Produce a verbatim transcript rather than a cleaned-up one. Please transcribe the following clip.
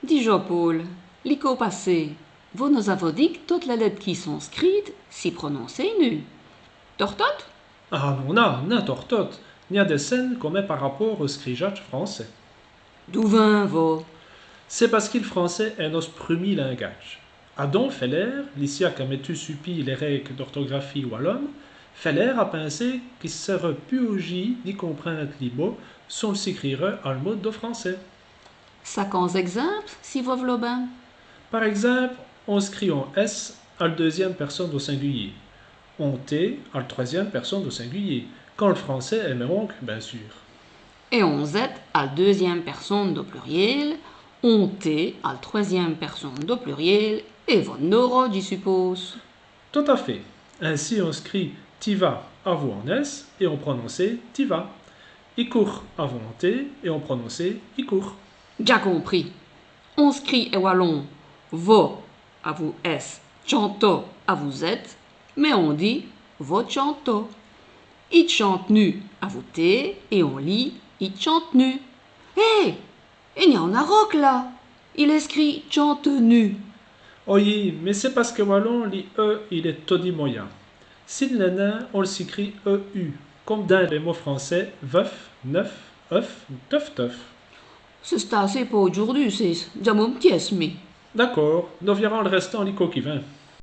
Dijez, Paul, li côp passér, vos nos-avoz dit qu' totes lès lètes qui sont scrîtes si prononcèt nu. Tortotes ? Ah non, non, nin tortotes, i-gn-a dès cènes qu'on mèt par rapôrt au scrîjadje francès. D'où vint ç' vos ? C'èst pace qui l' francès èst nosse prumî lingadje. Adon Feller, li cia qu'a mètu su pîd lès règues d'ortografîye walone, Feller a pinsé qu'i sèreut pus aujî di comprinde li mot s'on l' sicrîreut al mode do francès. Saquants ègzimps, si vos v'loz bin. Par ègzimpe, on scrît on S al deûzyinme pèrsone do singulî, on T al trwèzyinme pèrsone do singulî, quand l' francès èst mèhonk, bin sûr. Èt on Z al deûzyinme pèrsone do pluriél, on T al trwèzyinme pèrsone do pluriél, èt vos-n-âroz, dji supôse. Tot à faît. Insi on scrît ti vas avou on S èt on prononce ti vas. I coûrt avou on T èt on prononce i coûrt. Dj'a compris. On scrît è walon vos avou S, tchantez avou Z, mins on dit vos tchantez. I tchante nu avou T èt on lît i tchant'nut. Hé ! I-gn-a on-aroke la. Il èst scrît tchant'nut. Oyi, mins c'èst pace qu'è walon, li E, il èst todi moya. Si dj' lè nin, on l' sicrît E U, come dins lès mots francès veuf, neuf, œuf, teuf, teuf. C'è-st-assez po audjoûrdu, Céc. Dj'a mon p'tit èsmî. D'acôrd, nos vièrans l' rèstant li côp qui vint.